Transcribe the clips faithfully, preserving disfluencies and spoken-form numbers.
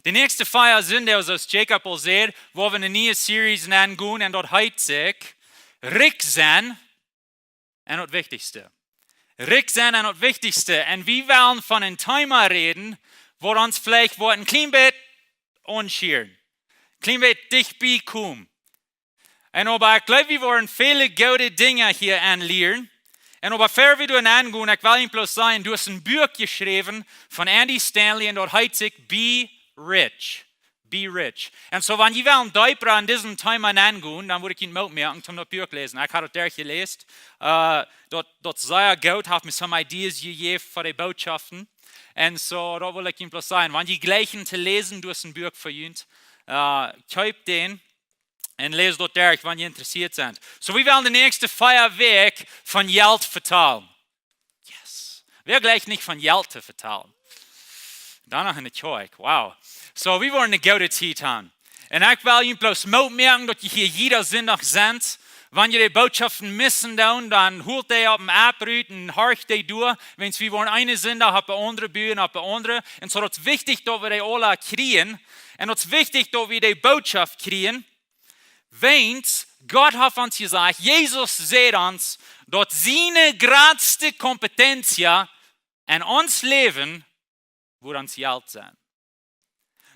De näakjste fea Sindach, soo aus Jacob aul säd, woa wie eene niee Series aungonen, un daut heet sikj Rikj sennen un daut Wichtichste. Rikj sennen un daut Wichtichste. Un wie wellen von een Thema räden, waut ons veleicht woat een kjlien bät aunschieren, kjlien bät dicht bie komen. Un oba ekj jleew, wie woaren väle goode Dinja hia aunlieren. Un oba ea wie doa aungonen, ekj well junt bloos sajen, du hast een Buak jeschräwen von Andy Stanley un daut heet sikj Be Rich. Be Rich. Un soo, wan jie wellen deeper aun dit Thema aungonen, dan wudd ekj junt Moot moaken, om daut Buak läsen. Ekj haud daut doa jeläsen. Äh, daut, daut sea goot, haft mie some ideas jejäft fa de Bootschoften. Un soo, daut well ekj junt bloos sajen. Wan jie jleichen to läsen, du hast een Buak fa junt. Äh, kjeep dän un läst daut doa, wan jie interessieet sent. Soo, wie wellen de näakjste fea Wäakj von Jelt vetalen. Yes. Wäa jleicht nich von Jelt to vetalen? Dan noch enne Kjoakj. Wow. Soo, wie woaren eene goode Tiet haben. Un ekj well junt bloos Moot moaken, daut jie hia jieda Sindach sent. Wan jie de Bootschoften missen doonen, dan hoolt dee opp eene App rut un horcht dee derch. Wiels wie woaren eenen Sindach opp de aundre Bühn, opp de aundre. Un soo, daut es wichtich, daut wie dee aula kjrieen. Un daut es wichtich, daut wie de Bootschoft kjrieen. Wiels Gott haft ons jesajcht, Jesus säd ons, daut siene jratste competencia en ons Läwen woat ons Jelt sennen.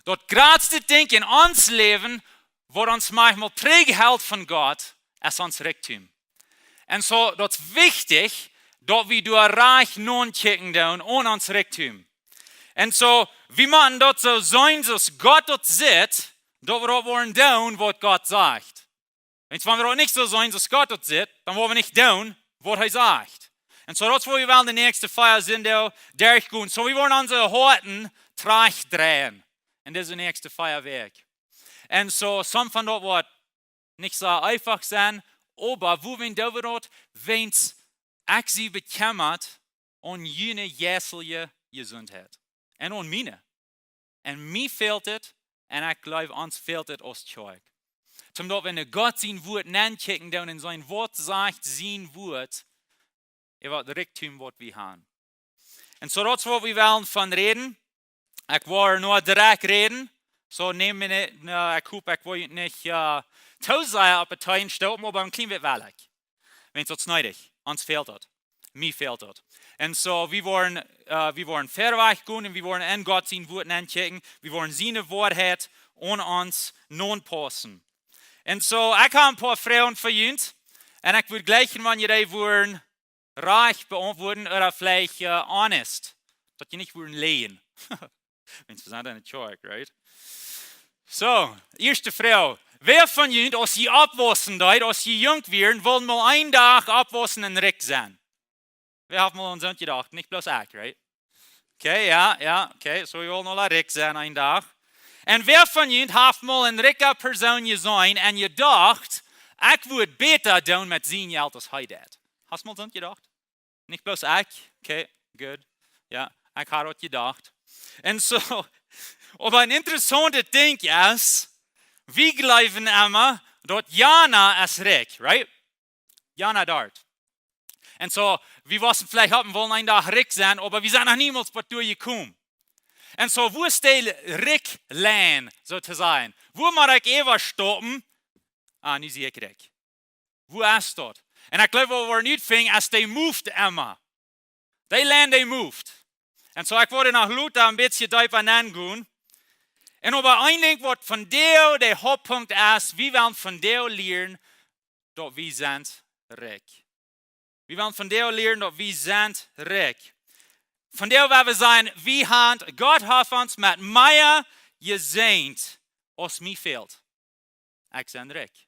Daut jratste Dinkj en ons Läwen, waut ons maunchmol trigjhelt von Gott, es ons Rikjdom. Un soo, daut es wichtich, daut wie doa rajcht nodenkjen doonen aun ons Rikjdom. Un soo, wie motten daut soo seenen, soo aus Gott daut sitt, daut wie daut woaren doonen, waut Gott sajcht. Wiels wan wie daut nich soo seenen, soo aus Gott daut sitt, dan woaren wie nich doonen, waut hee sajcht. Un soo, daut es, wua wie wellen de näakjste fea Sindach derchgonen. Soo, wie woaren onse Hoaten trajchtdreien en dise näakjste fea Wäakj. Un soo, some von daut woat nich soo eefach sennen, oba wuarom doo wie daut? Wiels ekj sie bekjemmat om june jeistelje Jesuntheit. Un om miene. Un mie fält et, un ekj jleew, ons fält et aus Kjoakj. Toom daut wie en Gott sien Wuat nodenkjen doonen un seenen, waut sajcht sien Wuat äwa daut Rikjdom, waut wie haben. Un soo, daut es, waut wie wellen von räden. Ekj woa noch direkt räden. Soo, nämt mie nich, na, ekj hop, ekj woa junt nich, äh, too sea opp de Teenen stoppen, oba een kjlien bät well ekj. Wiels daut es needich. Ons fält daut. Mie fält daut. Un soo, wie woaren, äh, wie woaren verwoats gonen un wie woaren en Gott sien Wuat nodenkjen. Wie woaren siene Woarheit aun ons nopaussen. Un soo, ekj hab een poa Froagen fa junt. Un ekj wudd jleichen, wan jie dee wudden rajcht beauntwuaden ooda veleicht, äh, honest. Daut jie nich wudden läajen. Wiels wie sent enne Kjoakj, right? Soo, ieeschte Froag. Wäa von junt, aus jie oppwaussen deeden, aus jie junk wieren, wull mol een Dach oppwaussen un rikj sennen? Wäa haft mol aun soont jedocht? Nich bloos ekj, right? Okay, jo, jo, okay. Soo, jie wullen aula rikj sennen een Dach. Un wäa von junt haft mol eene rikje Persoon jeseenen un jedocht, ekj wudd bäta doonen met sien Jelt aus hee deed? Hast mol soont jedocht? Nich bloos ekj? Okay, good. Jo, ekj haud daut jedocht. Un soo, oba een interessauntet Dinkj es, wie jleewen emma, daut jana es rikj, right? Jana doa. Un soo, wie waussen veleicht opp un wullen een Dach rikj sennen, oba wie sent noch niemols bat doa jekomen. Un soo, wua es de Rikjlien, soo to sajen? Wua mott ekj äwastoppen? Ah, nu sie ekj rikj. Wua es daut? Un ekj jleew, waut wie nu finjen, es dee moved emma. Dee Lien, dee moved. Un soo, ekj wudd noch lota een bät deepa nengonen. Un oba een Dinkj, waut vondoag de Hauptpunkt es, wie wellen vondoag lieren, daut wie sent rikj. Wie wellen vondoag lieren, daut wie sent rikj. Vondoag woa wie sajen, wie haben, Gott haft ons met mea jesäajent, aus mie fält. Ekj sie rikj.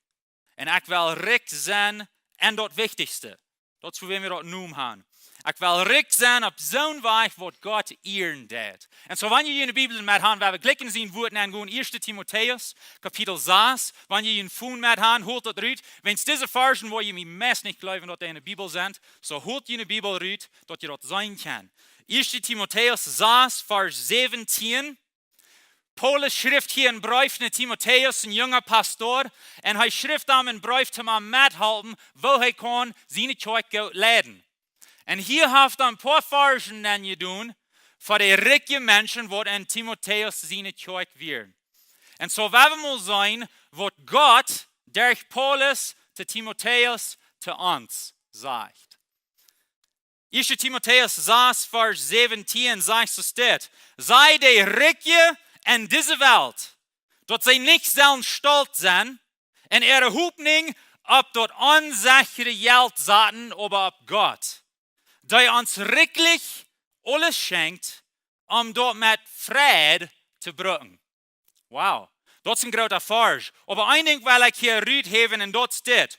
Un ekj well rikj sennen en daut Wichtichste. Daut es, wua wie daut nomen haben. Ekj well rikj sennen opp soon Wajch, waut Gott ieren deed. Un soo, wan jie june Bibel met haben, woa wie jlikj en sien Wuat nogonen, ieeschte Timotäus, Kapitel sas, wan jie jun Phone met haben, hoolt daut rut. Wiels dise Varschen, woa jie mie meist nich jleewen, daut dee enne Bibel sent, soo hoolt june Bibel rut, daut jie daut seenen kjennen. Ieeschte Timotäus sas, Varsch säwentieen. Paulus schrift hia een Breef no Timotäus, een junga Pastor, un hee schrift am een Breef, om am mettohalpen, woo hee kaun siene Kjoakj goot leiden. Un hia haft hee een poa Varschen nenjedonen, fa de rikje Menschen, waut en Timotäus siene Kjoakj wieren. Un soo woa wie mol seenen, waut Gott derch Paulus to Timotäus to ons sajcht. Ieeschte Timotäus sas, Varsch säwentieen sajcht soo dit: Saj de Rikje en dise Welt, daut see nich sellen stolt sennen un äare Hopninj opp daut onsechre Jelt saten, oba opp Gott, dee ons rikjlich aules schenkjt, om daut met Freid to brucken. Wow, daut es een groota Varsch. Oba een Dinkj well ekj hia ruthäwen, un daut es dit.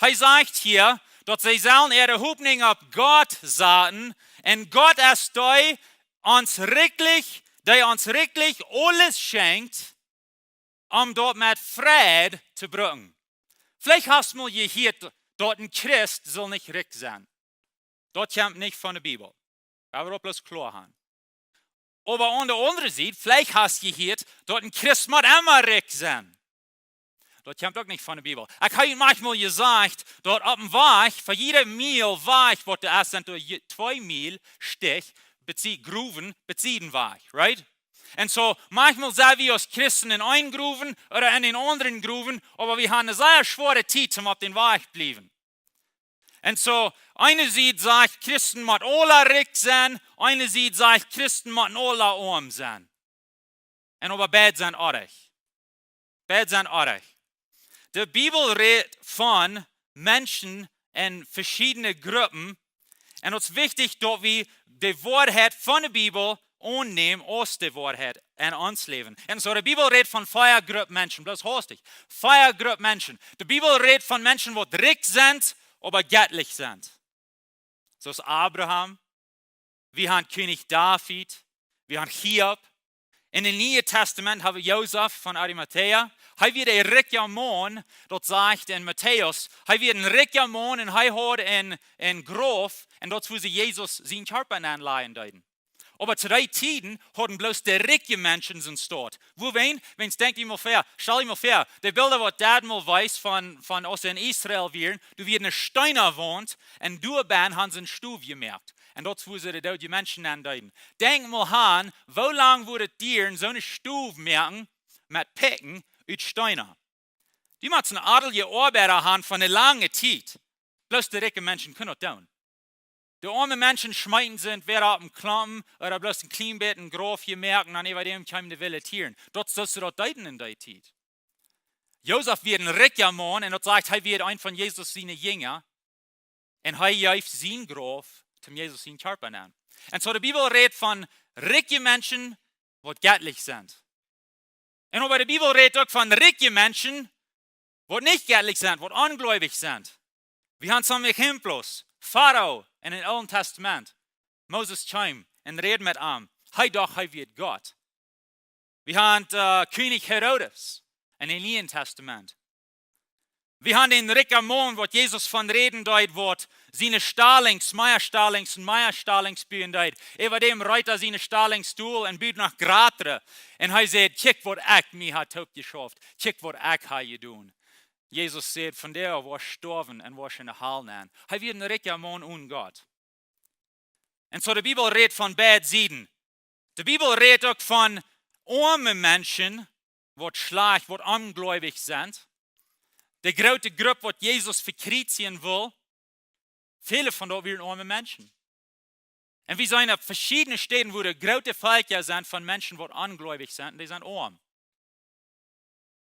Hee sajcht hia, daut see sellen äare Hopninj opp Gott saten, un Gott es dee ons rikjlich, dee ons rikjlich aules schenkjt, om daut met Freid to brucken. Veleicht hast mol jehieet, daut een Christ saul nich rikj sennen. Daut kjemt nich von de Bibel. Wie woaren daut bloos kloa han. Oba aun de aundre Sied, veleicht hast jehieet, daut een Christ mott emma rikj sennen. Daut kjemt uk nich von de Bibel. Ekj hab maunchmol jesajcht, daut opp een Wajch, fa jiede Miel Wajch, waut doa es, sent doa je-, twee Miel Stich, bie Growen, bie Sieden Wajch, right? Un soo, maunchmol sent wie aus Christen en een Growen ooda en een aundren Growen, oba wie haben eene sea schwoare Tiet, om opp dän Wajch bliewen. Un soo, eene Sied sajcht, Christen motten aula rikj sennen, eene Sied sajcht, Christen motten aula oam sennen. Un oba beid sent oajch. Beid sent oajch. De Bibel rät von Menschen en veschiedne Gruppen. Un daut es wichtich, daut wie de Woarheit von de Bibel aunnämen aus de Woarheit en ons Läwen. Un soo, de Bibel rät von vea Grupp Menschen, bloos hastich. Vea Grupp Menschen. De Bibel rät von Menschen, waut rikj sent, oba jettlich sent. Soo aus Abraham, wie haben Kjennich David, wie haben Hiob. En daut Niee Tastament hab wie Josef von Arimathäa. Hee wia een rikja Maun, daut sajcht en Matäus. Hee wia een rikja Maun un hee haud een, een Grauf, un daut es wua see Jesus sienen Kjarpa nenlajen deeden. Oba to dee Tieden hauden bloos de rikje Menschen sien Stoot. Wuarom? Wan, denkj mol väa, stal mol väa, de Bilda, waut daut mol wiest von, von aus see en Israel wieren, doa wia eene steena Waunt, un doa bennen haben see eene Stow jemoakt. Un daut es wua see de doodje Menschen nendeeden. Denkj mol aun, woo lang wudd daut dieren, soone Stow moaken met Pikjen ut Steena. Dee motten aul jeoabeit haben fa eene lange Tiet. Bloos de rikje Menschen kunnen daut doonen. De oame Menschen schmeeten see entwäda opp een Klompen ooda bloos een kjlien bät een Grauf jemoakt un dan äwa däm kjeemen de wille Tieren. Daut es soo aus see daut deeden en dee Tiet. Josef wia een rikja Maun un daut sajcht, hee wia een von Jesus siene Jinja. Un hee jeef sien Grauf toom Jesus sienen Kjarpa nen. Un soo, de Bibel rät von rikje Menschen, waut jettlich sent. Un oba de Bibel rät uk von rikje Menschen, waut nich jettlich sent, waut onjleewich sent. Wie haben soone Exempels. Farao en daut Oole Tastament. Moses kjeem un räd met am. Hee docht, hee wia Gott. Wie haben, äh, Kjennich Herodes en daut Niee Tastament. Wie haben dän rikjen Maun, waut Jesus von räden deed, waut siene Stallinj, mea Stallinj un mea Stallinj buen deed. Äwa däm reet hee siene Stallinj dol un bud noch jratre. Un hee säd: "Kjikj, waut ekj mie hab toopjeschauft. Kjikj, waut ekj hab jedonen." Jesus säd: "Vondoag woascht stoawen un woascht en de Hal nen." Hee wia een rikja Maun onen Gott. Un soo, de Bibel rät von beid Sieden. De Bibel rät uk von oame Menschen, waut schlajcht, waut onjleewich sent. De groote Grupp, waut Jesus vekjriezijen wull, väle von daut wieren oame Menschen. Un wie seenen opp veschiedne Städen, wua de groote Velkja sent von Menschen, waut onjleewich sent, un dee sent oam.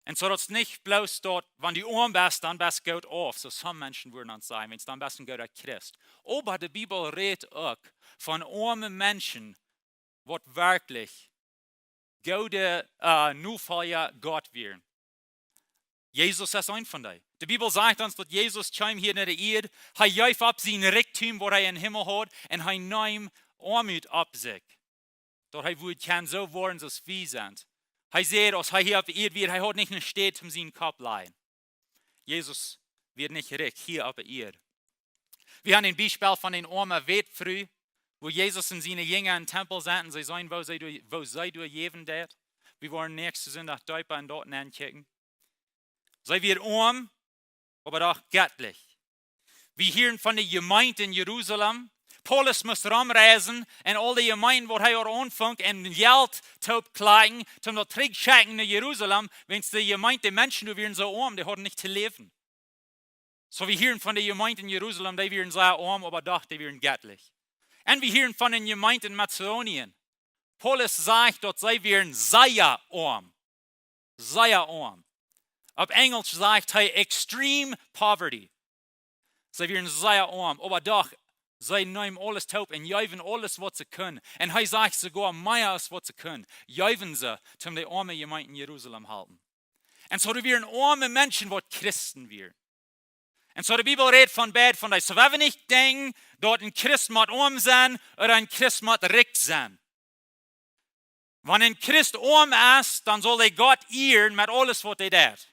Un soo, daut es nich bloos daut, wan du oam best, dan best goot auf. Soo, some Menschen wudden dan sajen, wan du dan best een gooda Christ. Oba de Bibel rät uk von oame Menschen, waut werkjlich goode, äh, Nofolja Gott wieren. Jesus es een von dee. De Bibel sajcht ons, daut Jesus kjeem hia no de Ieed, hee jeef opp sien Rikjdom, waut hee em Himmel haud, un hee neem Oamoot opp sikj. Daut hee wudd kjennen soo woaren, soo aus wie sent. Hee säd, aus hee hia opp de Ieed wia, hee haud nich eene Städ om sienen Kopp lajen. Jesus wia nich rikj hia opp de Ieed. Wie haben een Biespel von eene oame Wätfru, wua Jesus un siene Jinja em Tempel sauten, see seenen, woo see doa, woo see doa jäwen deed. Wie woaren näakjsten Sindach deepa en daut nenkjikjen. See wia oam, oba doch jettlich. Wie hieren von de Jemeent en Jerusalem, Paulus must romreisen un aul de Jemeenten, waut hee haud aunjefungen, un Jelt toopkjlakjen, om daut trigj schekjen no Jerusalem, wiels de Jemeent, de Menschen, dee wieren soo oam, dee hauden nuscht to läwen. Soo, wie hieren von de Jemeent en Jerusalem, dee wieren sea oam, oba doch, dee wieren jettlich. Un wie hieren von de Jemeent en Mazedonien. Paulus sajcht, daut see wieren sea oam. Sea oam. Opp Enjlisch sajcht hee extreme poverty. See wieren sea oam, oba doch, see neemen aules toop un jeewen aules, waut see kunnen. Un hee sajcht soogoa mea aus waut see kunnen, jeewen see, om de oame Jemeent en Jerusalem halpen. Un soo, doa wieren oame Menschen, waut Christen wieren. Un soo, de Bibel rät von beid von dee. Soo, wie woaren nich denkjen, daut een Christ mott oam sennen ooda een Christ mott rikj sennen. Wan een Christ oam es, dan saul hee Gott ieren met aules, waut hee deit.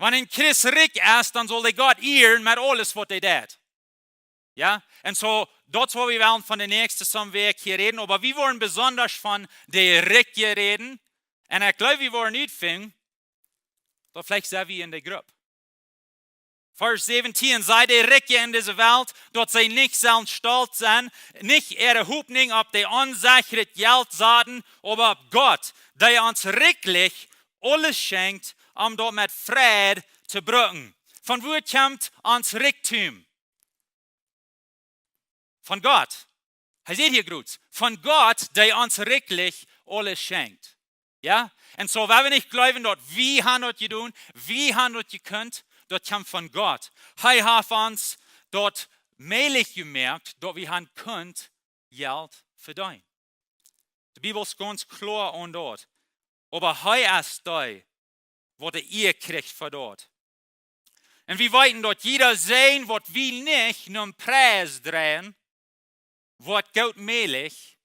Wan een Christ rikj es, dan saul hee Gott ieren met aules, waut hee deit. Jo? Un soo, daut es waut wie wellen von de näakjste some Wäakj hia räden, oba wie woaren besonda von de Rikje räden. Un ekj jleew, wie woaren utfinjen, daut veleicht sent wie en de Grupp. Varsch säwentieen, see de Rikje en dise Welt, daut see nich sellen stolt sennen, nich äare Hopninj opp de onsecha Jelt saten, oba opp Gott, dee ons rikjlich aules schenkjt, om daut met Freid to brucken. Von wua kjemt ons Rikjdom? Von Gott. Hee sajcht hia groot. Von Gott, dee ons rikjlich aules schenkjt. Jo? Un soo, wie woaren nich jleewen, daut wie haben daut jedonen, wie haben daut jekunt, daut kjemt von Gott. Hee haft ons daut mäajlich jemoakt, daut wie haben kunt Jelt vedeenen. De Bibel es gaunz kloa aun daut. Oba hee es dee, waut de Ea kjricht fa daut. Un wie weeten, daut jieda Säajen, waut wie nich nom Pries dreien, woat goot mäajlich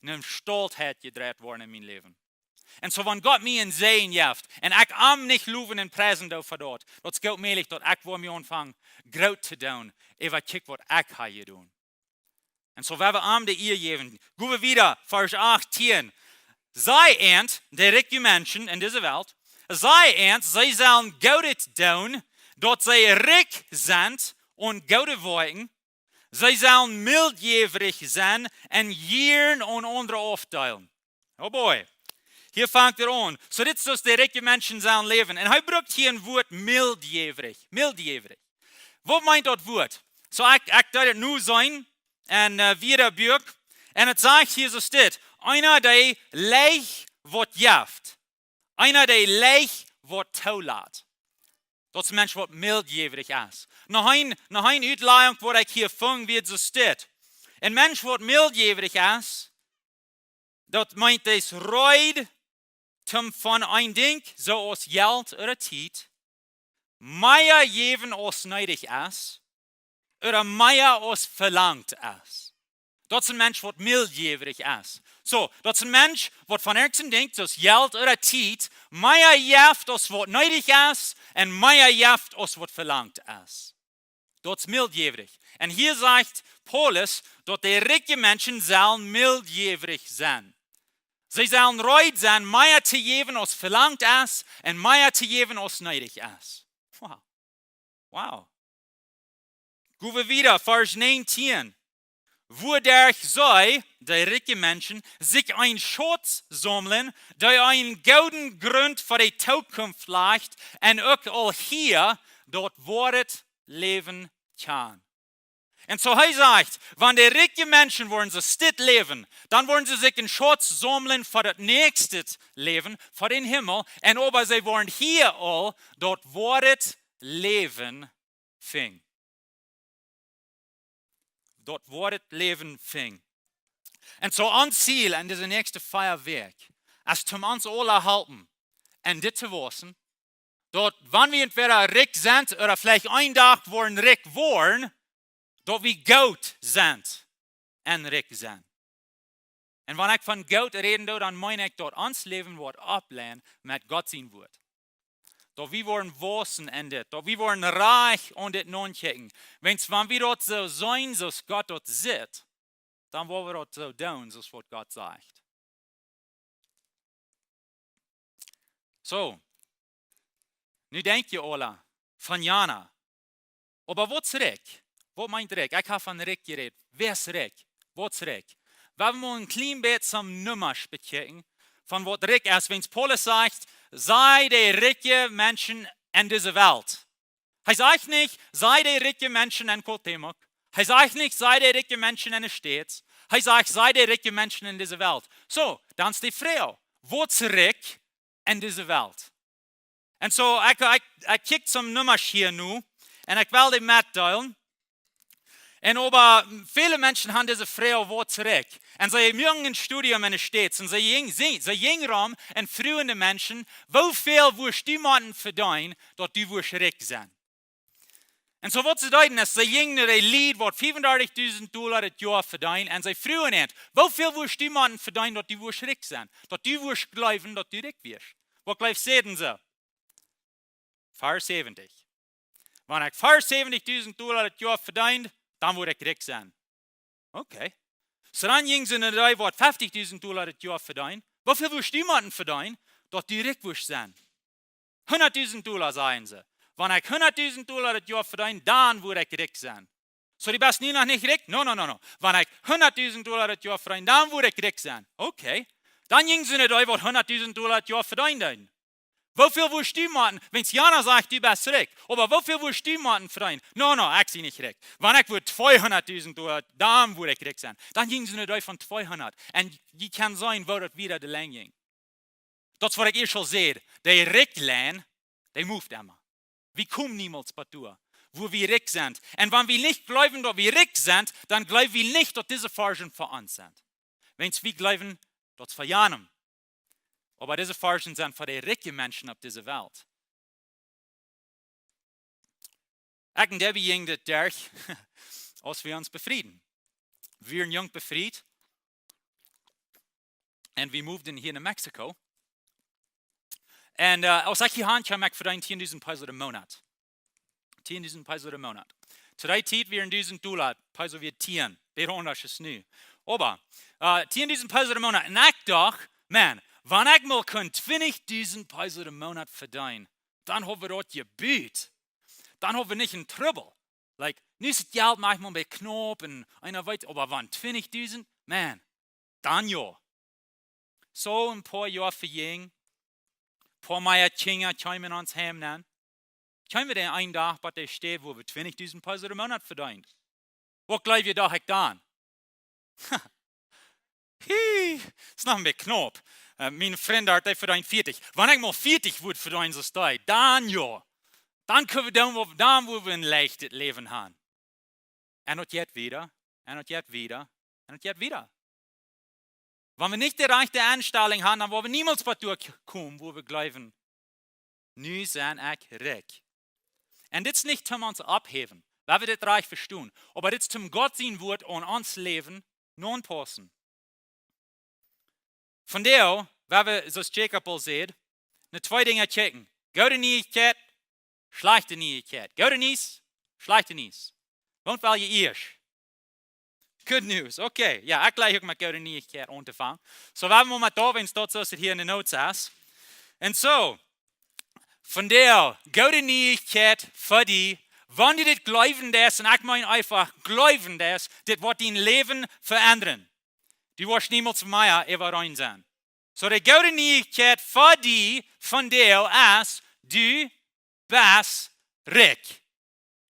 nom Stoltheit jedreit woaren en mien Läwen. Un soo, wan Gott mie een Säajen jeft, un ekj am nich lowen un priesen doo fa daut, daut es goot mäajlich, daut ekj woa mie aunfangen, groot to doonen, äwa kjikj, waut ekj hab jedonen. Un soo, wie woaren am de Ea jäwen. Go wie wieda, Varsch achtieen. Saj an de rikje Menschen en dise Welt, saj an, see sellen Goodet doonen, daut see rikj sent aun goode Woakjen, see sellen mildjäwrich sennen un jieren aun aundre aufdeelen. Oh boy. Hia fangt et aun. Soo, dit es soo aus de rikje Menschen sellen läwen. Un hee brukt hia een Wuat mildjäwrich. Mildjäwrich. Waut meent daut Wuat? Soo, ekj, ekj deed et nu seenen en, äh, wieda Buak. Un et sajcht hia soo dit. Eena, dee leicht waut jeft. Eena, dee leicht waut toolat. Daut es een Mensch, waut mildjäwrich es. Noch een, noch een Utlajunk, waut ekj hia fung, wia soo dit. Een Mensch, waut mildjäwrich es, daut meent, dee es reed, om von een Dinkj, soo aus Jelt ooda Tiet, mea jäwen aus needich es, ooda mea aus velangt es. Daut es een Mensch, waut mildjäwrich es. Soo, daut es een Mensch, waut von irjent een Dinkj, soo aus Jelt ooda Tiet, mea jeft aus waut needich es, un mea jeft aus waut velangt es. Daut es mildjäwrich. Un hia sajcht Paulus, daut de rikje Menschen sellen mildjäwrich sennen. See sellen reed sennen, mea to jäwen aus velangt es, un mea to jäwen aus needich es. Wow. Wow. Go wie wieda, Varsch näajentieen. Wuaderch see, de rikje Menschen, sikj een Schutz saumlen, dee een gooden Grunt fa de Tookunft lajcht, un uk aul hia daut woare Läwen kjanen. Un soo hee sajcht, wan de rikje Menschen woaren soo dit läwen, dan woaren see sikj een Schutz saumlen fa daut näakjste Läwen, fa dän Himmel, un oba see woaren hia aul daut woare Läwen finjen. Daut woare Läwen finjen. Un soo ons Ziel en dise näakjste vea Wäakj es, om ons aula halpen en dit to wausen, daut wan wie entwäda rikj sent ooda veleicht een Dach woaren rikj woaren, daut wie goot sent en rikj sent. Un wan ekj von goot räden doo, dan meen ekj daut ons Läwen woat oppbleiwen met Gott sien Wuat. Daut wie woaren wausen en dit, daut wie woaren rajcht aun dit nonkjikjen. Wiels wan wie daut soo seenen, soo aus Gott daut sitt, dan woa wie daut soo doonen, soo aus waut Gott sajcht. Soo, nu denkj jie aula von jana. Oba waut es rikj? Waut meent rikj? Ekj hab von rikj jerät. Wäa es rikj? Waut es rikj? Wie haben mol een kjlien bät some Nummasch bekjikjt von waut rikj es. Wiels Paulus sajcht, sie de rikje Menschen en dise Welt. Hee sajcht nich, sie de rikje Menschen en Cuauhtémoc. Hee sajcht nich, sie de rikje Menschen en de States. Hee sajcht, sie de rikje Menschen en dise Welt. Soo, dan es de Froag, waut es rikj en dise Welt? Un soo, ekj, ekj, ekj kjikj some Nummasch hia nu un ekj well dee metdeelen. Un oba väle Menschen haben dise Froag, waut es rikj? Un see muaken een Studium en de States un see jinjen, see, see jinjen rom un fruagen de Menschen, woo väl wurscht du motten vedeenen, daut du wurscht rikj sennen? Un soo waut see deeden es, see jinjen no de Lied waut fiefundartichdusent Dolla daut Joa vedeenen un see fruagen an, woo väl wurscht du motten vedeenen, daut du wurscht rikj sennen? Daut du wurscht jleewen, daut du rikj woascht? Waut jleefst, säden see? Veaunsäwentich. Wan ekj veaunsäwentich dusent Dolla daut Joa vedeen, dan woa ekj rikj sennen. Okay. Soo dan jinjen see no dee waut feftichdusent Dolla daut Joa vedeenen. Woo väl wurscht du motten vedeenen, daut du rikj wurscht sennen? Hundatdusent Dolla, sajen see. Wan ekj hundatdusent Dolla daut Joa vedeen, dan woa ekj rikj sennen. Soo, du best nu noch nich rikj? No, no, no, no. Wan ekj hundatdusent Dolla daut Joa vedeen, dan woa ekj rikj sennen. Okay. Dan jinjen see no dee waut hundatdusent Dolla daut Joa vedeenen deeden. Woo väl wurscht du motten, wan jana sajcht, du best rikj, oba woo väl wurscht du motten vedeenen? No, no, ekj sie nich rikj. Wan ekj wudd tweehundatdusent Dolla, dan wudd ekj rikj sennen. Dan jinjen see no dee von tweehundat. Un jie kjennen seenen, woo daut wieda de Lenj jinkj. Daut es waut ekj ieescht aul säd. De rikje Lien, dee moved emma. Wie komen niemols bat doa, wua wie rikj sent. Un wan wie nich jleewen, daut wie rikj sent, dan jleew wie nich, daut dise Varschen fa ons sent. Wiels wie jleewen, daut es fa jana. Oba dise Varschen sent fa de rikje Menschen opp dise Welt. Ekj un Debbie jinjen dit derch, aus wie ons befrieden. Wie wieren junk befriet. Un wie moveden hia no Mexiko. Un, äh, aus ekj hia aun kjeem, ekj vedeend tieen dusent Peso dän Moonat. Tieen dusent Peso dän Moonat. To dee Tiet wieren dusent Dolla, Peso wia tieen. Wia aundasch aus nu. Oba, äh, tieen dusent Peso dän Moonat. Un ekj docht, man, wan ekj mol kunn twintich dusent Peso dän Moonat vedeenen, dan haud wie daut jebut. Dan haud wie nich een Trubbel. Like, nu es daut Jelt maunchmol een bät knaup un eena weet, oba wan twintich dusent, man, dan jo. Soo een poa Joa vejinjen, poa mea Kjinja kjeemen en ons Heim nenn. Kjeemen wie dan eenen Dach bat de Städ, wua wie twintich dusent Peso dän Moonat vedeenen. Waut jleew jie, docht ekj dan? Hie, es noch een bät knaup. Äh, mien Frint doa, dee vedeent vieetich. Wan ekj mol vieetich wudd vedeenen, soo aus dee, dan jo. Dan kjenn wie dan, wua, dan wua wie een leichtet Läwen haben. Un daut jeit wieda, un daut jeit wieda, un daut jeit wieda. Wan wie nich de rajchte Enstalunk haben, dan woa wie niemols bat doa komen, wua wie jleewen, nu sie ekj rikj. Un dit es nich om ons opptohäwen, wiels wie dit rajcht vestonen, oba dit es om Gott sien Wort aun ons Läwen aunpaussen. Vondoag, wiels wie, soo aus Jacob aul säd, no twee Dinja kjikjen. Goode Nieichkjeit, schlajchte Nieichkjeit. Goode Niees, schlajchte Niees. Waut well jie ieescht? Good news. Okay. Jo, ekj jlikj uk met goode Nieichkjeit auntofangen. Soo, wie haben mol met doa, wiels daut soo es, daut hia en de notes es. Un soo, vondoag, goode Nieichkjeit fa die, wan du dit jleewen deist, un ekj meen eefach jleewen deist, dit woat dien Läwen veendren. Du woascht niemols mea äwareen sennen. Soo, de goode Nieichkjeit fa die vondoag es, du best rikj.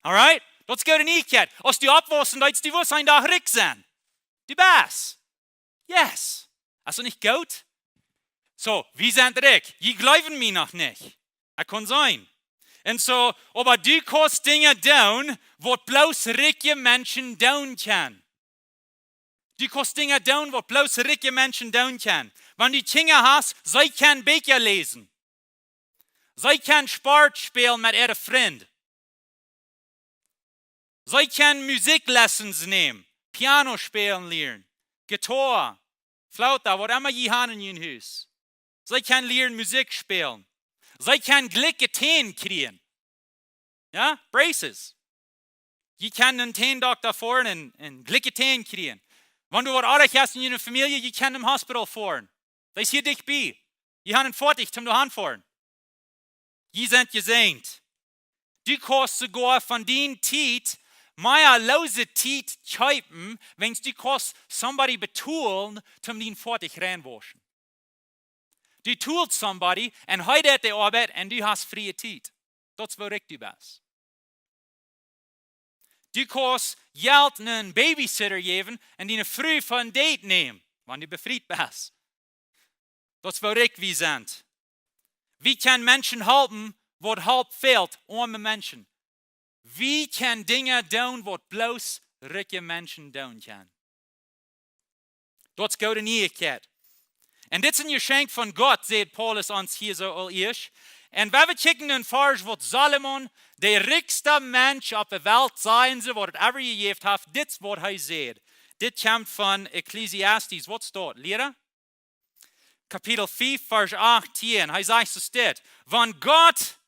Alright? Daut es goode Nieichkjeit. Aus du oppwaussen deist, du woascht een Dach rikj sennen. Du best. Yes. Es daut nich goot? Soo, wie sent rikj. Jie jleewen mie noch nich. Ekj kaun seenen. Un soo, oba du kaust Dinja doonen, waut bloos rikje Menschen doonen kjennen. Du kaust Dinja doonen, waut bloos rikje Menschen doonen kjennen. Wan du Kjinja hast, see kjennen Bieekja läsen. See kjennen Sport spälen met äare Frind. See kjennen Musiklessons nämen, Piano spälen lieren, Gitarr, Flaut, waut emma jie haben en jun Hus. See kjennen lieren Musikj spälen. See kjennen jlikje Täne kjrieen. Jo? Braces. Jie kjennen een Tändokta foaren un, un jlikje Täne kjrieen. Wan du waut oajch hast en june Famielje, jie kjennen nom Hospital foaren. Daut es hia dicht bie. Jie haben een Foatich toom doa han foaren. Jie sent jesäajent. Du kaust soogoa von dien Tiet mea loose Tiet kjeepen, wan du kaust somebody betolen, om dien Foatich reinwauschen. Du toolst somebody un hee deit de Oabeit un du hast frie Tiet. Daut es woo rikj du best. Du kaust Jelt aun een Babysitter jäwen un diene Fru von Date nämen, wan du befriet best. Daut es woo rikj wie sent. Wie kjennen Menschen halpen, waut Help fält, oame Menschen. Wie kjennen Dinja doonen, waut bloos rikje Menschen doonen kjennen. Daut es goode Nieichkjeit. Un dit es een Jeschenkj von Gott, sajcht Paulus ons hia soo aul ieescht. Un wan wie kjikjen en Varsch, waut Salomo, de rikjsta Mensch opp de Welt, sajen see, waut et ever jejäft haft, dit es waut hee sajcht. Dit kjemt von Ecclesiastes. Waut steit doa, Liera? Kapitel fief, Varsch achtieen. Hee sajcht soo dit: Wan Gott,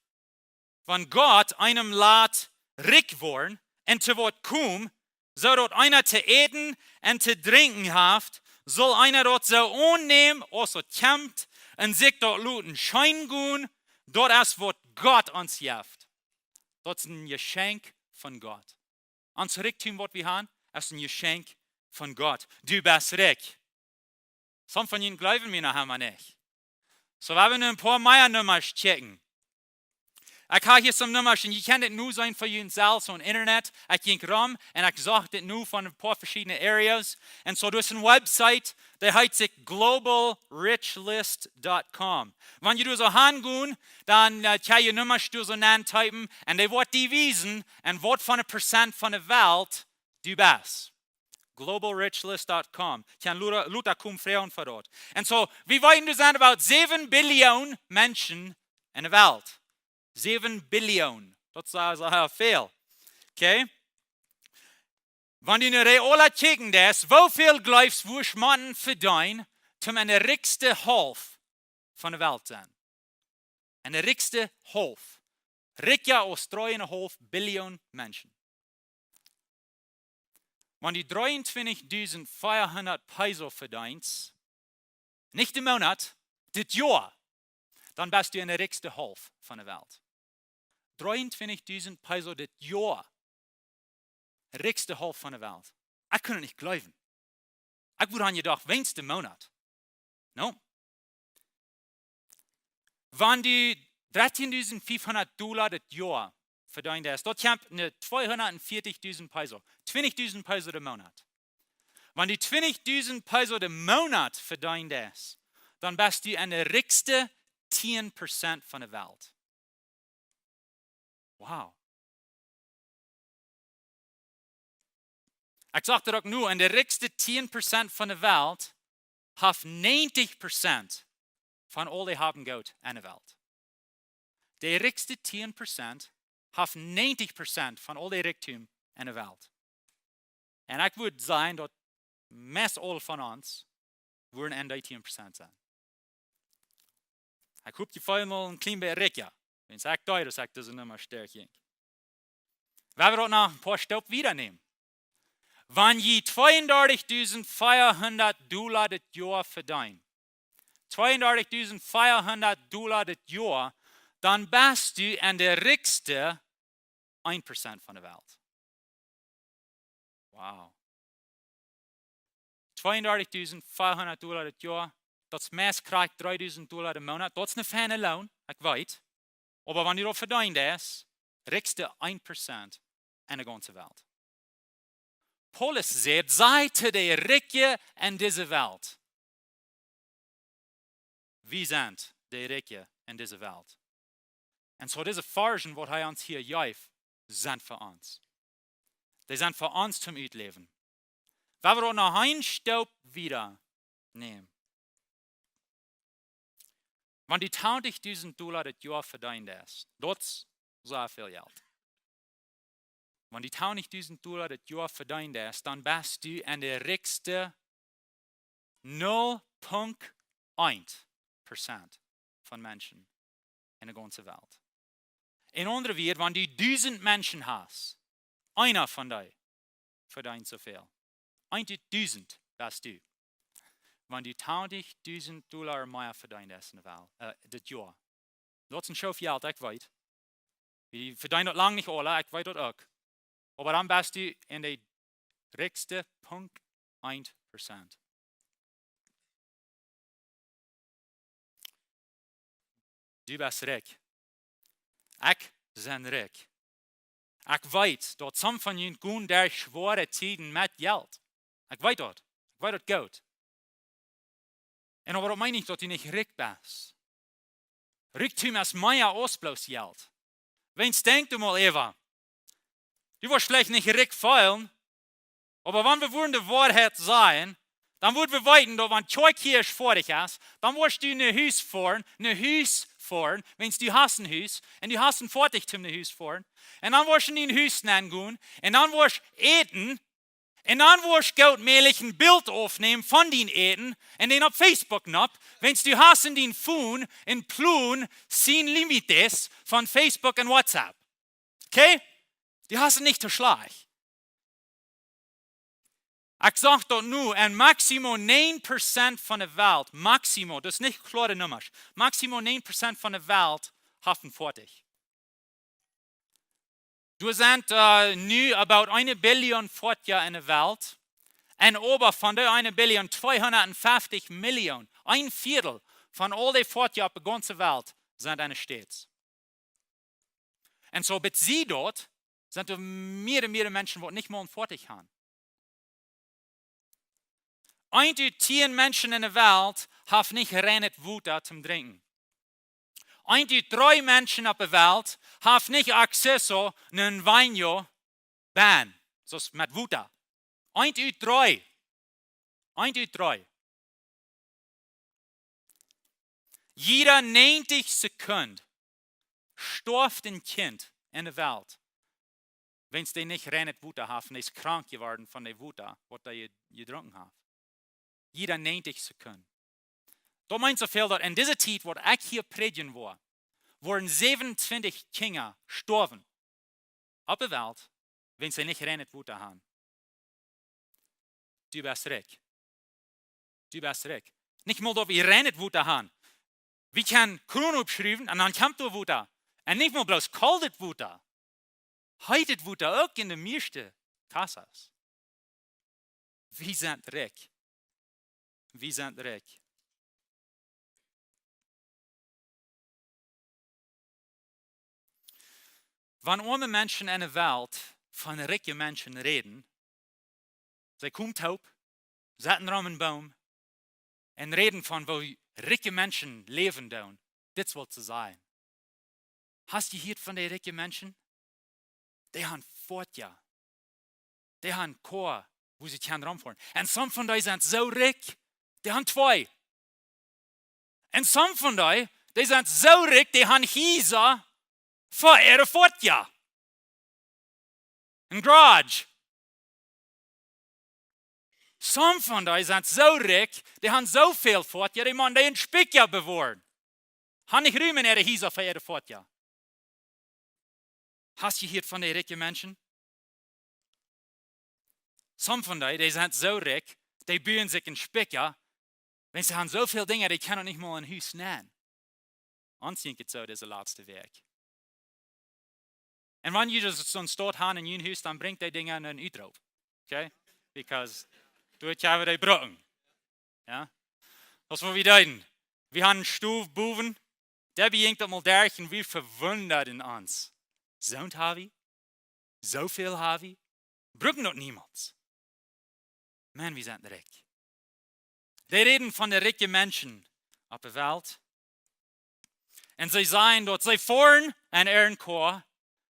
wan Gott eenem lat rikj woaren un to waut komen, soo daut eena to äten un to drinkjen haft, saul eena daut soo aunnämen aus daut kjemt un sikj daut loten scheen gonen, daut es waut Gott ons jeft. Daut es een Jeschenkj von Gott. Ons Rikjdom, waut wie haben, es een Jeschenkj von Gott. Du best rikj. Some von junt jleewen mie noch emma nich. Soo, wie haben nu een poa mea Nummasch checken. Ekj hab hia some Nummasch un jie kjennen dit nu seenen fa junt selfst opp Internet. Ekj jinkj rom un ekj socht dit nu von een poa veschiedne areas. Un soo, doa es een Website, dee heet sikj global rich list dot com. Wan jie doa soo hangonen, dan, eh, kjenn jie Nummasch doa soo nenn typen un dee woat die wiesen, en waut fa een Prozent von de Welt du best. global rich list dot com. Kjenn luta, luta komen froagen fa daut. Un soo, wie weeten, doa sent about säwen Billion Menschen en de Welt. Säwen Billion. Daut es sea, sea väl. Okay? Wan du nu reala kjikjen deist, woo väl jleefst du, wurscht motten vedeenen, om en de rikjste Halft von de Welt sennen? En de rikjste Halft. Rikja aus dree un een haulf Billion Menschen. Wan du dreeuntwintich dusent fiefhundat Peso vedeenst, nich de Moonat, dit Joa, dan best du en de rikjste Halft von de Welt. Dreeuntwintich dusent Peso dit Joa. Rikjste Halft von de Welt. Ekj kunn et nich jleewen. Ekj wudd han jedocht, weens de Moonat. No. Wan du dartieen dusent fiefhundat Dolla dit Joa vedeenen deist, daut kjemt no tweehundat un veatich dusent Peso. Twintich dusent Peso de Moonat. Wan du twintich dusent Peso de Moonat vedeenen deist, dan best du en de rikjste tieen Prozent von de Welt. Wow. Ekj sach daut uk nu, en de rikjste tieen Prozent von de Welt haft näajentich Prozent von aul de Haben Goot en de Welt. De rikjste tieen Prozent haft näajentich Prozent von aul de Rikjdom en de Welt. Un ekj wudd sajen daut meist aul von ons wudden en dee tieen Prozent sennen. Ekj hop, jie feelen aul een kjlien bät rikja. Wan ekj daut, daut ekj dise Numma stoakj jinkj. Wie woaren daut noch een poa Staup wieda nämen. Wan jie tweeundartich dusent fiefhundat Dolla dit Joa vedeenen, tweeundartich dusent fiefhundat Dolla dit Joa, dan best du en de rikjste een Prozent von de Welt. Wow. Tweeundartich dusent fiefhundat Dolla dit Joa, daut es meist krakjt dree dusent Dolla de Moonat. Daut es een feina Loon, ekj weet. Oba wan du daut vedeenen deist, rikjste een Prozent en de gaunze Welt. Paulus sajcht, saj to de Rikje en dise Welt. Wie sent de Rikje en dise Welt. Un soo dise Varschen, waut hee ons hia jeft, sent fa ons. Dee sent fa ons toom utläwen. Wie woaren daut noch een Staup wieda nämen. Wan du twintich dusent Dolla dit Joa vedeenen deist, daut es sea väl Jelt. Wan du twintich dusent Dolla dit Joa vedeenen deist, dan best du en de rikjste null Punkt een Prozent von Menschen en de gaunze Welt. En aundre Wieed, wan du dusent Menschen hast, eena von dee vedeent soo väl. Een ut dusent best du. Wan du twintich dusent Dolla mea vedeenen deist en de Welt, eh, dit Joa. Daut es een Schoof Jelt, ekj weet. Wie vedeenen daut lang nich aule, ekj weet daut uk. Oba dan best du en de rikjste Punkt eent Prozent. Du best rikj. Ekj sie rikj. Ekj weet daut some von junt gonen derch schwoare Tieden met Jelt. Ekj weet daut. Ekj weet daut goot. Un oba daut meent nich daut du nich rikj best. Rikjdom es mea aus bloos Jelt. Wan du denkjst mol äwa, du woascht veleicht nich rikj feelen, oba wan wie wudden de Woarheit sajen, dan wudden wie weeten daut wan Kjoakj hia foadich es, dan woascht du no Hus foaren, no Hus foaren, wan du hast een Hus, un du hast een Foatich toom no Hus foaren, un dan woascht du en dien Hus nengonen, un dan woascht äten, un dan woascht goot mäajlich een Bilt aufnämen von dien Äten un dän opp Facebook nopp, wan du hast en dien Phone een Plon sien Limit es von Facebook un WhatsApp. Okay? Du hast et nich too schlajcht. Ekj saj daut nu, un maximo näajen Prozent von de Welt, maximo, daut es nich kloare Nummasch, maximo näajen Prozent von de Welt haft een Foatich. Doa sent, äh, nu about eene Billion Foatja en de Welt. Un oba von dee eene Billion, tweehundatfieftich Million, een Viedel von aul dee Foatja opp de gaunze Welt sent en de States. Un soo, bat see daut, sent doa mea un mea Menschen waut nich mol een Foatich haben. Eent ut tieen Menschen en de Welt haft nich reinet Wota toom drinkjen. Eent ut dree Menschen opp de Welt haft nich acceso no een baño, soo aus met Wota. Eent ut dree. Eent ut dree. Jieda näajentich Sekunden stoaft een Kjint en de Welt, wan see nich reinet Wota haben, un es krank jeworden von de Wota, waut dee je-, jedrunken haben. Jieda näajentich Sekunden. Daut meent soo väl daut en dise Tiet, waut ekj hia prädjen woa, woaren säwenuntwintich Kjinja stoawen opp de Welt, wan see nich reinet Wota haben. Du best rikj. Du best rikj. Nich mol daut wie reinet Wota haben. Wie kjennen Kronen oppschruwen un dan kjemt doa Wota. Un nich mol bloos koldet Wota. Heetet Wota uk en de mieeschte casas. Wie sent rikj. Wie sent rikj. Wan oame Menschen en de Welt von rikje Menschen räden, see komen toop, sitten rom een Boom un räden von woo rikje Menschen läwen doonen, dit es waut see sajen. Hast du jehieet von dee rikje Menschen? Dee haben Foatja. Dee haben Koa, wua see kjennen romfoaren. Un some von dee sent soo rikj, dee haben twee. Un some von dee, dee sent soo rikj, dee haben Hiesa fa äare Foatja. Een garage. Some von dee sent soo rikj, dee haben soo väl Foatja, dee motten dee en Spikja bewoaren. Haben nich Rum en äare Hiesa fa äare Foatja. Hast du jehieet von dee rikje Menschen? Some von dee, dee sent soo rikj, dee buen sikj een Spikja, wan see haben soo väl Dinja, dee kjennen nich mol een Hus nämen. Ons jinkj et soo dise latste Wäakj. Un wan jie daut soo steit haben en jun Hus, dan brinjt dee Dinja en Utroop. Okay? Because doa kjenn wie dee brucken. Jo? Daut es waut wie deeden. Wie haben een Stow bowen, dee bejäajent daut mol derch un wie vewundaden ons. Soont haben wie? Soo väl haben wie? Brucken daut niemols. Maun, wie sent rikj. Dee räden von de rikje Menschen opp de Welt. Un see sajen daut see foaren en äaren Koa,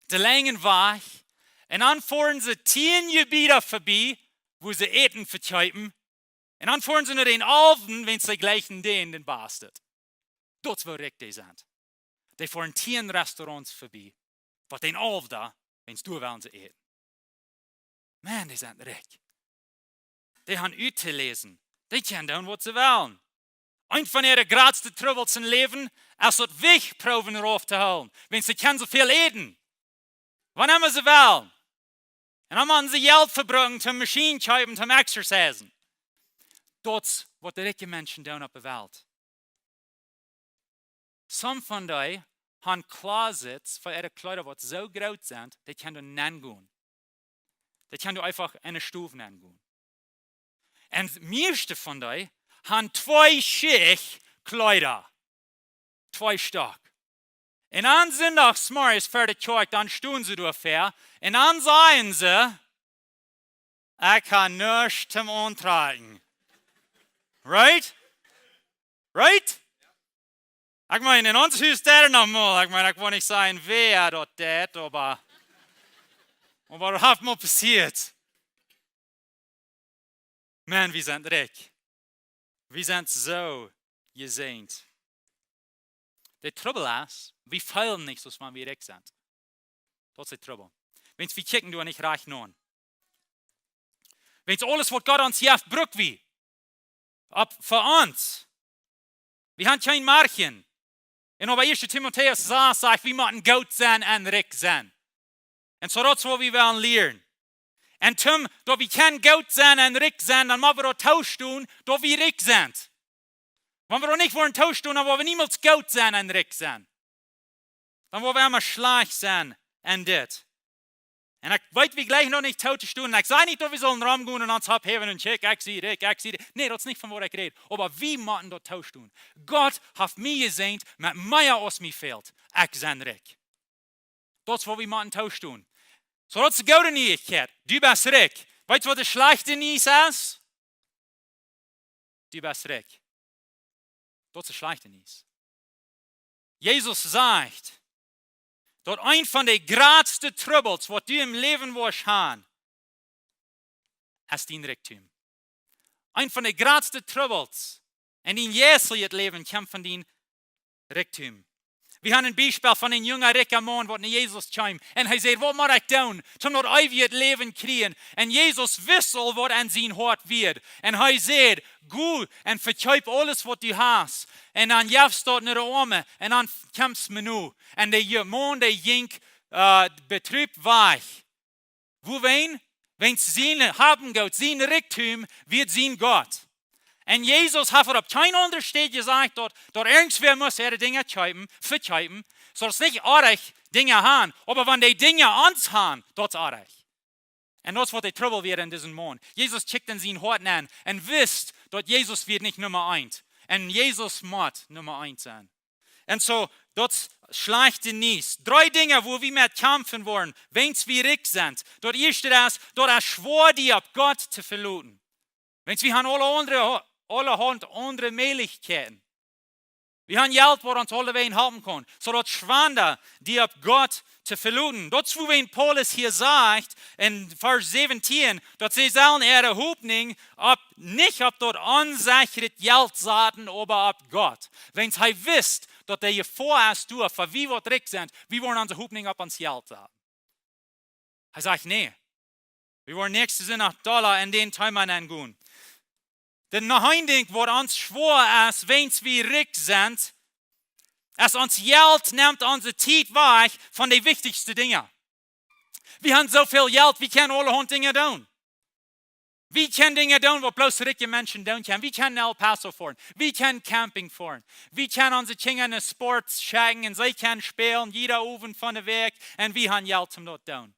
de langen Wajch, un dan foaren see tieen Jebieda vebie, wua see Äten vekjeepen, un dan foaren see no dän alften, wan see jlikjen dän, dän basten. Daut es woo rikj dee sent. Dee foaren tieen Restaurants vebie, waut dän alften, wan see doa wellen see äten. Maun, dee sent rikj. Dee haben uttoläsen. Dee kjennen doonen waut see wellen. Eent von äare jratste Trubbels em Läwen es daut Jewicht proowen rauf to hoolen. Wan see kjennen soo väl äten. Wanemma see wellen. Un dan motten see Jelt vebrucken, toom Maschien kjeepen, toom exercisen. Daut es waut de rikje Menschen doonen opp de Welt. Some von dee haben closets fa äare Kjleeda waut soo groot sent, dee kjennen doa nengonen. Daut kaun doa eefach enne Stow nengonen. Un mieeschte von dee han twee Schicht Kjleeda. Twee Stock. Un aun Sindach zemorjes ver de Kjoakj, dan stonen see doa ver. Un dan sajen see: "Ekj hab nuscht toom auntrakjen." Right? Right? Ekj meen, en ons Hus deit daut noch mol. Ekj meen, ekj well nich sajen wäa daut deit, oba, oba daut haft mol passieet. Maun, wie sent rikj. Wie sent soo jesäajent. De Trubbel es, wie feelen nich soo aus wan wie rikj sent. Daut es de Trubbel. Wiels wie kjikjen doa nich rajcht no. Wiels aules waut Gott ons jeft, bruk wie opp fa ons. Wie han kjeen Marjen. Un äwa Ieeschte Timotäus sas sajcht, wie motten goot sennen un rikj sennen. Un soo daut es waut wie wellen lieren. Un toom daut wie kjennen goot sennen un rikj sennen, dan mott wie daut toostonen daut wie rikj sent. Wan wie daut nich wellen toostonen, dan woa wie niemols goot sennen un rikj sennen. Dan woa wie emma schlajcht sennen en dit. Un ekj weet, wie jlikjen noch nich too to stonen. Ekj saj nich daut wie sellen romgonen un ons opphäwen un: "Kjikj, ekj sie rikj, ekj sie rikj." Nä, daut es nich von waut ekj räd. Oba wie motten daut toostonen. Gott haft mie jesäajent met mea aus mie fält. Ekj sie rikj. Daut es waut wie motten toostonen. Soo daut es de goode Nieichkjeit. Du best rikj. Weetst waut de schlajchte Niees es? Du best rikj. Daut es de schlajchte Niees. Jesus sajcht daut eent von de jratste Trubbels waut du em Läwen woascht han, es dien Rikjdom. Eent von de jratste Trubbels en dien jeistlichet Läwen kjemt von dien Rikjdom. Wie han een Biespel von een junga rikja Maun waut no Jesus kjeem. Un hee säd: "Waut mott ekj doonen toom daut eewje Läwen kjrieen?" Un Jesus wist aul waut en sien Hoat wia. Un hee säd: "Go un vekjeep aules waut du hast. Un dan jefst daut no de Oame. Un dan kjemst mie no." Un de Maun, dee jinkj, äh, bedruft wajch. Wuarom? Wiels sien Habengoot, sien Rikjdom, wia sien Gott. Un Jesus haft opp kjeene aundre Städ jesajcht daut, daut irjentwäa must äare Dinja kjeepen, vekjeepen, soo daut es nich oajch Dinja han, oba wan dee Dinja ons han, daut es oajch. Un daut es waut de Trubbel wia en disen Maun. Jesus kjikjt en sien Hoat nenn un wist daut Jesus wia nich Numma eent. Un Jesus mott Numma eent sennen. Un soo, daut es schlajchte Niees. Dree Dinja wua wie met kjamfen woaren, wan wie rikj sent. Daut ieeschte es, daut es schwoa die opp Gott to veloten. Wan wie han aule aundre, aulahaunt aundre Mäajlichkjeiten. Wie han Jelt waut ons aulewäajen halpen kaun. Soo daut es schwoa die opp Gott to veloten. Daut es wuarom Paulus hia sajcht en Varsch säwentieen, daut see sellen äare Hopninj opp, nich opp daut onsechre Jelt saten, oba opp Gott. Wiels hee wist daut de Jefoa es doa, fa wie waut rikj sent, wie woaren onse Hopninj opp ons Jelt saten. Hee sajcht: "Nä, wie woaren näakjsten Sindach dolla en dän Teema nengonen." Dan noch een Dinkj waut ons schwoa es, wan wie rikj sent, es ons Jelt nemt onse Tiet wajch von de wichtichste Dinja. Wie han soo väl Jelt, wie kjennen aulahaunt Dinja doonen. Wie kjennen Dinja doonen waut bloos rikje Menschen doonen kjennen. Wie kjennen no El Paso foaren. Wie kjennen camping foaren. Wie kjennen onse Kjinja no Sports schekjen un see kjennen spälen jieda Owent von de Wäakj. Un wie han Jelt om daut to doonen.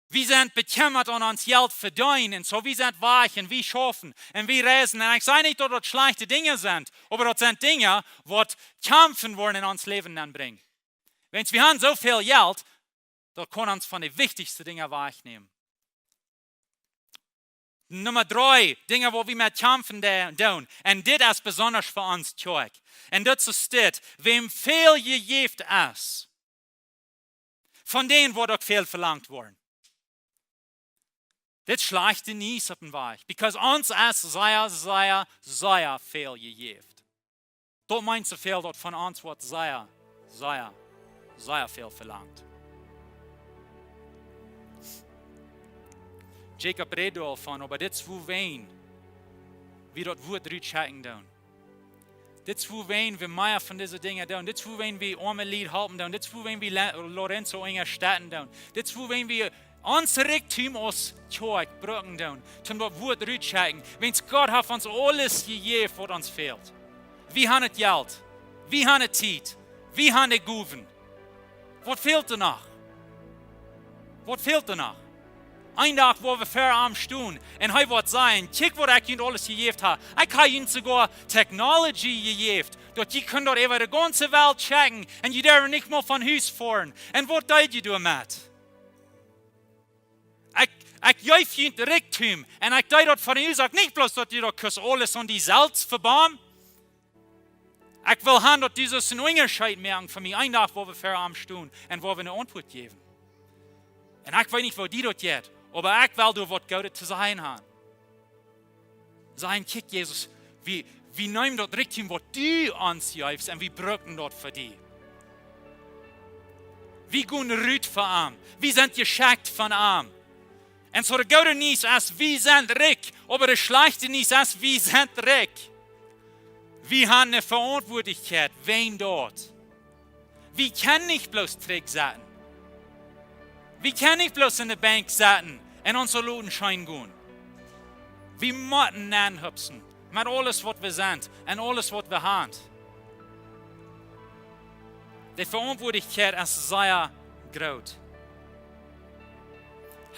Wie sent bekjemmat om ons Jelt to vedeenen. Un soo, wie sent wajch un wie schaufen un wie reisen. Un ekj saj nich daut daut schlajchte Dinja sent, oba daut sent Dinja waut kjamfen woaren en ons Läwen nenbrinjen. Wan wie han soo väl Jelt, daut kaun ons von de wichtichste Dinja wajchnämen. Numma dree, Dinja waut wie met kjamfen de-, doonen. Un dit es besonda fa ons Kjoakj. Un daut es dit: Wäm väl jejäft es, von dän woat uk väl velangt woaren. Dit schlajchte Niees opp een Wajch. Because ons es sea, sea, sea väl jejäft. Daut meent soo väl daut von ons woat sea, sea, sea väl velangt. Jacob räd doavon, oba dit es wuarom wie daut Wuat rutschekjen doonen. Dit es wuarom wie mea von dise Dinja doonen. Dit es wuarom wie oame Lied halpen doonen. Dit es wuarom wie La-, Lorenzo unjastetten doonen. Dit es wuarom wie ons Rikjdom aus Kjoakj brucken doonen, om daut Wuat rutschekjen. Wiels Gott haft ons aules jejäft waut ons fält. Wie han daut Jelt. Wie han de Tiet. Wie han de Gowen. Waut fält doa noch? Waut fält doa noch? Een Dach woa wie ver am stonen un hee woat sajen: "Kjikj waut ekj junt aules jejäft ha. Ekj ha junt soogoa technology jejäft, daut jie kjennen daut äwa de gaunze Welt schekjen un jie derwen nich mol von Hus foaren. Un waut deed jie doamet? Ekj, ekj jeef junt Rikjdom un ekj deed daut fa de Uasoak nich bloos daut jie daut kust aules aun die selfst vebaumen. Ekj well han daut du sust een Unjascheet moaken fa mie." Een Dach woa wie ver am stonen un woa wie eene Auntwuat jäwen. Un ekj weet nich woo die daut jeit, oba ekj well die waut Goodet to sajen han. Sajen: "Kjikj, Jesus, wie, wie neemen daut Rikjdom waut du ons jeefst un wie brucken daut fa die. Wie gonen rut fa am. Wie sent jeschekjt von am." Un soo de goode Niees es, wie sent rikj, oba de schlajchte Niees es, wie sent rikj. Wie han eene Veauntwuatlichkjeit, wäajen daut. Wie kjennen nich bloos trigj sitten. Wie kjennen nich bloos enne Benkj sitten un ons soo loten scheen gonen. Wie motten aunhupsen met aules waut wie sent un aules waut wie han. De Veauntwuatlichkjeit es sea groot.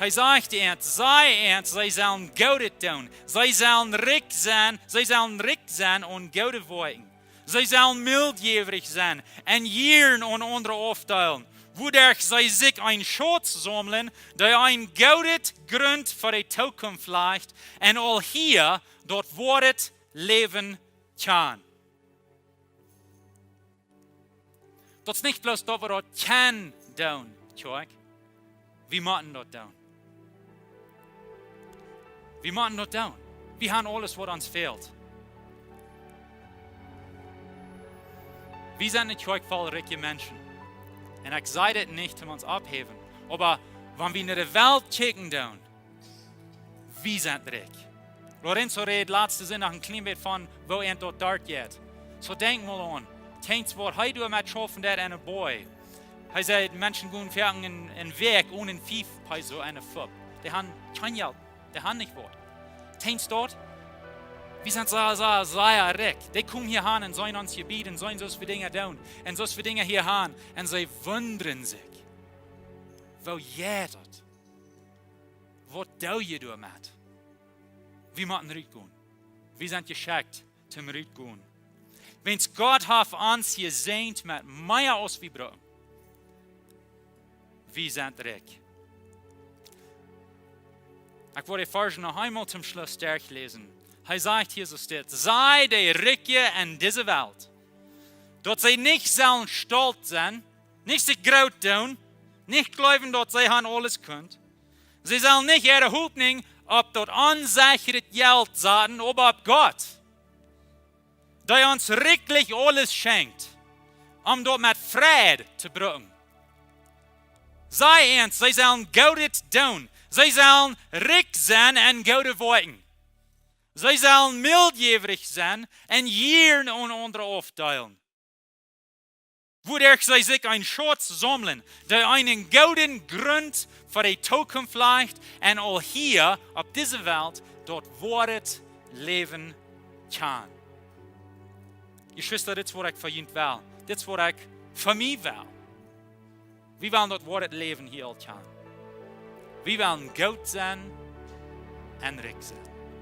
Hee sajcht an, saj an, see sellen Goodet doonen. See sellen rikj sennen, see sellen rikj sennen aun goode Woakjen. See sellen mildjäwrich sennen un jieren aun aundre aufdeelen, wuaderch see sikj een Schauz saumlen, dee een gooden Grunt fa de Tookunft lajcht un aul hia daut woare Läwen kjanen. Daut es nich bloos daut wie daut kjennen doonen, Kjoakj. Wie motten daut doonen. Wie motten daut doonen. Wie han aules waut ons fält. Wie sent eene Kjoakj voll rikje Menschen. Un ekj saj dit nich om ons opptohäwen, oba wan wie no de Welt kjikjen doonen, wie sent rikj. Lorenzo räd latste Sindach een kjlien bät von woo an daut doa jeit. Soo denkj mol aun, kjennst waut hee doa met schaufen deed aun een Boy. Hee säd, Menschen gonen foaken eene, eene Wäakj onen fief Peso enne Fupp. Dee han kjeen Jelt, dee han nich waut. Kjennst daut? Wie sent sea, sea, sea rikj. Dee komen hia aun un seenen ons Jebied un seenen soo aus wie Dinja doonen un soo aus wie Dinja hia han un see wundren sikj: "Woo jeit daut? Waut doo jie doamet?" Wie motten rutgonen. Wie sent jeschekjt toom rutgonen. Wiels Gott haft ons jesäajent met mea aus wie brucken. Wie sent rikj. Ekj well de Varsch noch eemol toom Schluss derchläsen. Hee sajcht hia soo steit: "Saj de Rikje en dise Welt, daut see nich sellen stolt sennen, nich sikj groot doonen, nich jleewen daut see han aules kunt. See sellen nich äare Hopninj opp daut onsecha Jelt saten, oba opp Gott, dee ons rikjlich aules schenkjt, om daut met Freid to brucken." Saj an, see sellen Goodet doonen. See sellen rikj sennen en goode Woakjen. See sellen mildjäwrich sennen un jieren aun aundre aufdeelen, wuaderch see sikj een Schauz saumlen, dee eenen gooden Grunt fa de Tookunft lajcht un aul hia opp dise Welt daut woare Läwen kjanen. Jeschwista, dit es waut ekj fa junt well. Dit es waut ekj fa mie well. Wie wellen daut woare Läwen hia aul kjanen. Wie wellen goot sennen un rikj sennen.